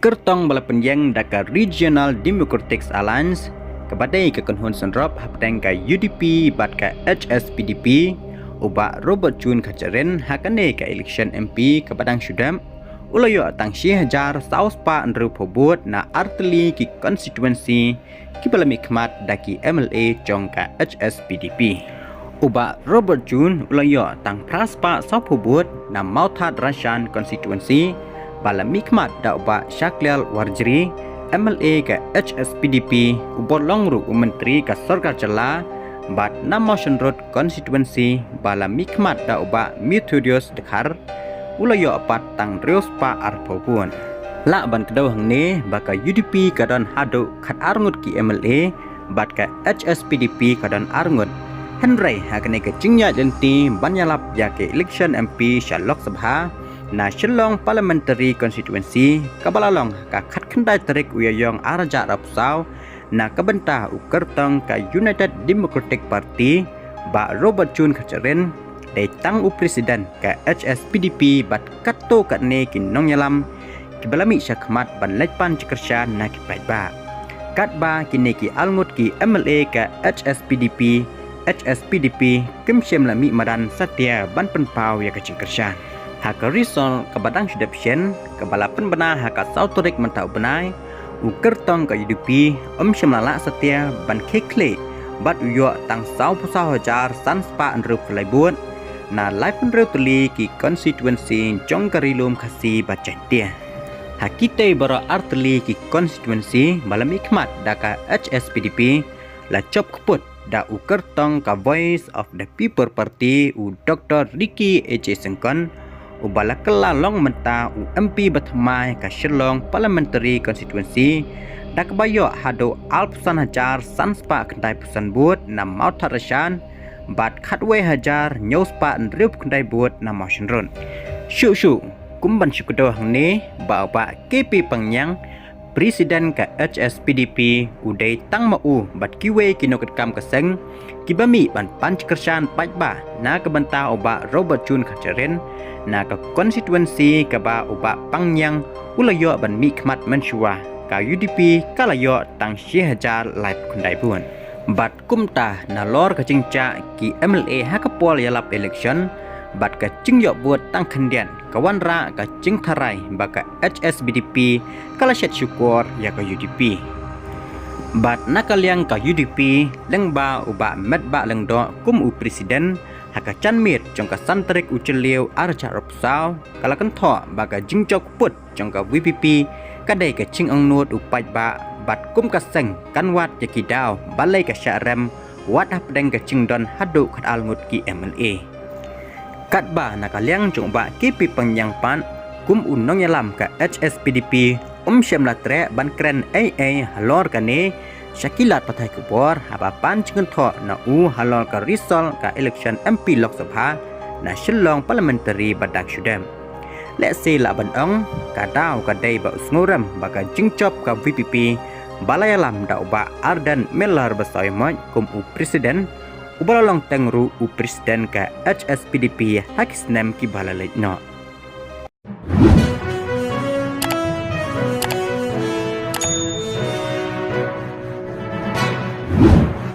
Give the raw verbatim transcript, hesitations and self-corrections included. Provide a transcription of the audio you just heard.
kyrtong ba la pynïeng da ka Regional Democratic Alliance, kaba dei ka kynhun synrop hapdeng ka U D P bad ka H S P D P, u Bah Robert June Kharjahrin, ha kane ka election M P kaba dang shu dep, u la ïoh tang shi hajar saw spah hynriewphew vote na artylli ki constituency kiba la mihkhmat da ki M L A jong ka H S P D P. U Bah Robert June u la ïoh tang phra spah sawphew vote na Mawthadraishan constituency, ba la mihkhmat da u Bah Shakliar Warjri, M L A ka H S P D P, uba long ruh u myntri ka sorkar jylla, bad na Mawshynrut constituency, ba la mihkhmat da u Bah Methodius Dkhar, u la ïoh pat tang hynriew spah arphew vote. Lah ban kdew hangne ba ka U D P ka don haduh khatar ngut ki M L A bad ka H S P D P ka don ar ngut. Hynrei ha kane ka jingïaid lynti ban ïalap ïa ka election M P sha Lok Sabha na Shillong Parliamentary Constituency, kaba la long ha ka khatkhyndai tarik u Ïaïong arhajar arphew saw, na ka bynta u kyrtong ka United Democratic Party, Bah Robert June Kharjahrin, dei tang u president ka H S P D P bad katto katne ki nongïalam kiba la mih shakhmat ban leit pan jingkyrshan na ki paidbah. Katba kine ki ar ngut ki M L A ka H S P D P, H S P D P kim shym la mih madan satia ban pynpaw ïa ka jingkyrshan. Ha ka result kaba dang shu dep shen, kaba la pynbna ha ka saw tarik mynta u bnai, u kyrtong ka U D P um shym la lah satia ban khie khlieh bad u ïoh tang sawphew saw hajar san spah hynriewphew lai vote na laiphew hynriew tylli ki constituency jong ka Ri Lum Khasi bad Jaintia. Ha kitei baroh artylli ki constituency ba la mihkhmat da ka H S P D P, la jop kput da u kyrtong ka Voice of the People Party, u Doctor Ricky A J Syngkon, uba la kylla long mynta u M P bathymmai ka Shillong Parliamentary Constituency, da kaba ïoh haduh arphew san hajar san spah khyndaiphew san vote na Mawthadraishan, bad khatwei hajar hynñiew spah hynriewphew khyndai vote na Mawshynrut. Shuh shuh, kum ban shu kdew hangne ba u Bah K P Pangniang, president ka H S P D P, u dei tang ma u bad kiwei ki nongkitkam ka seng kiba mih ban pan jingkyrshan paidbah na ka bynta u Bah Robert June Kharjahrin, na ka constituency kaba u Bah Pangniang u la ïoh ban mihkhmat mynshuwa, ka U D P ka la ïoh tang shi hajar laiphew khyndai vote. Bad kumta nalor ka jingjah ki M L A ha ka por ïalap election bad ka jingïoh vote tang khyndiat, ka wanrah ka jingtharai ba ka H S P D P ka la shet shukor ïa ka U D P. Bad na ka liang ka U D P, lyngba u Bah Metbah Lyngdoh kum u president, ha ka janmiet jong ka san tarik u Jylliew arhajar arphew saw, ka la kynthoh ba ka jingjop kput jong ka V P P ka dei ka jingangnud u paidbah, bad kum ka seng kan wad ïa ki daw balei ka shah rem, wat hapdeng ka jingdon haduh khatar ngut ki M L A. Katba na ka liang jong u Bah K P Pangniang pat, kum u nongïalam ka H S P D P, um shym la treh ban kren ei ei halor kane sha ki lad pathai khubor haba pan jingkynthoh na u halor ka result ka election M P Lok Sabha na Shillong Parliamentary ba dang shu dep. Lehse lah ban ong, ka daw ka dei ba u sngewrem ba ka jingjop ka V P P ba la ïalam da u Bah Ardent Miller Basaiawmoit kum u president, uba la long teng ruh u president ka H S P D P ha ki snem kiba la leit noh.